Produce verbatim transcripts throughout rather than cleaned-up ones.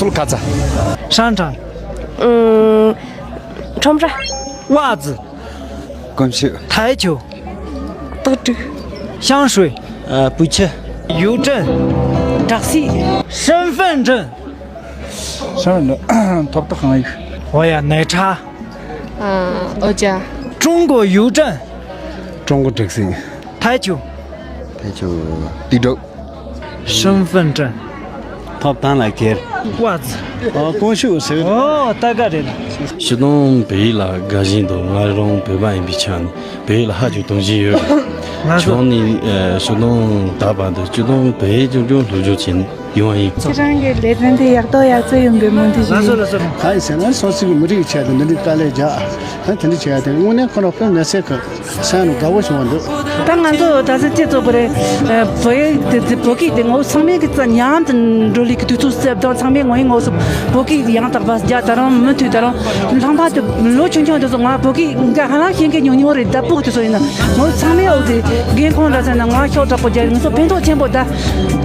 ཚུལ་ཁ་ཚ། 商场。 ཁྲོམ་ར། 袜子། གོན་ཤུགས། 台球། སྟག་ཀྲུ། 香水། 呃， སྤུས་ཆུ། 邮政། སྦྲག་སྲིད། 身份证། 身份证། ཐོབ་ཐང་དབང་ཡིག 我呀，奶茶། ཨོ་ཇ། 中国邮政། ཀྲུང་གོ་སྒྲིག་སྲིད། 台球། 台球། དུད་འགྲོ། 身份证། ཐོབ་ཐང་ལག་ཁྱེར། 袜子། ཨ། གོན་ཤུགས་ཟེར། ཨོ། ད་ག་རེད། སྤྱིར་བཏང་བོད་ཡིག་ལ་དགའ་ཞེན་འདུག་ང་རང་བོད་པ་ཡིན་པའི་ཆ་ནས་བོད་ཡིག་ལ་ཧ་ཅང་དུང་ཞེན་ཡོད། ང་ཚོ་ཆུང་ནས་ཨ་སྤྱིར་བཏང་ད་བར་དུ་སྤྱིར་བཏང་བོད་ཡིག་ཅུང་ཅུང་སློབ་སྦྱོང་བྱས་ནས་ཡོང་བ་ཡིན། ཁྱེད་རང་གི་ལས་དོན་དེ་ཡག་ཐག་ཡག་བརྩེགས་ཡོང་པའི་སྨོན་འདུན་ཞུ། ལགས་སོ། ལགས་སོ། གང་ཡིན་ཟེར་ན་སོ་སོའི་མི་རིགས་ཆེད་དུ་འདི་འདྲའི་དཀའ་ལས་རྒྱག་ཨ་དེ་འདྲ་བྱས་ཏེ་དངོས་གནས་ཁོ་རང་དཔེ་མི་སྲིད་ཀྱི་སེམས་ནང་དགའ་བོ་བྱུང་བ་འདུག་ད་ང་ཚོ་ད་ཟེར་ཅི་ཚོགས་པ་རེད། ཨ། བོད་ཡིག་དེ་དེ་བོད་སྐད་དེ་ངོ་བོ་ཚང་མས་ཀྱི་རྩ་ཉམས་དུ་འགྲོ་ལི་གི་དུས་ཚོད་སེབ་དང་ཚང་མས་ངོ་ཡིག་ངོ་སོབ་བོད་སྐད་ཡང་དག་པ་རྒྱ་ད་རང་མུ་མཐུད་ད་རང་ལྷག་པར་དུ་ལོ་ཆུང་ཆུང་དེ་ཚོ་ང་བོད་སྐད་འགའ་ཧ་ལམ་ཤེས་མཁན་ཉུང་ཉུང་རེད། ད་ཕྲུ་གུ་དེ་ཚོ་ཡིན་ན་ངོ་བོ་ཚང་མས་འོ་དེ་རྒན་ཁོང་འདྲ་ཟེར་ན་ང་ཤོག་དྲག་པོ་རྒྱག་ང་ཚོ་ཕན་ཐོགས་ཆེན་པོ་ད།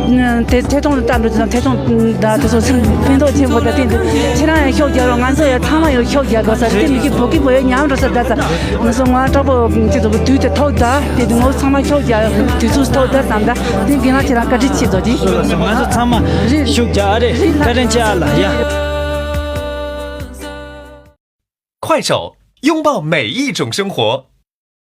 ཨ། དེ་ཐད་གཏོང་ལ་ལྟ་འགྲོ་དེ་དང་ཐད་གཏོང་ད་དེ་ཚོ་ཕན་ཐོགས་ཆེན་པོ་ད་བསྟན་འདུག་ཁྱེད་རང་ཡང་ཤོག་རྒྱག་རོགས། ང་ཚོ་ཡང་ཚང་མ་ཡང་ཤོག་རྒྱག་དགོས་ས་དེ་མི་གི་བོད་སྐད་བོད་ཡིག་ཉམས་འགྲོ་ས་ད་ཙ་ང་ཚོ་ང་དྲག་པོ་ཁྱེད་ཚོ་དུས་དེ་ཐོག་ད་དེ་དུས་ངོ་ཚང་མ་ཤོག་རྒྱག་དུས་ཚོད་ཐོག་ད་བསམ་ད་དེ་རྒན་ལགས་ཁྱེད་རང་བཀའ་དྲིན་ཆེ་ཚོ་དེ། ང་ཚོ་ཚང་མ་ཤོག་རྒྱག་ཨ་རེད། བཀའ་དྲིན་ཆེ་ཨ་ལ་ཡ། 快手，拥抱每一种生活。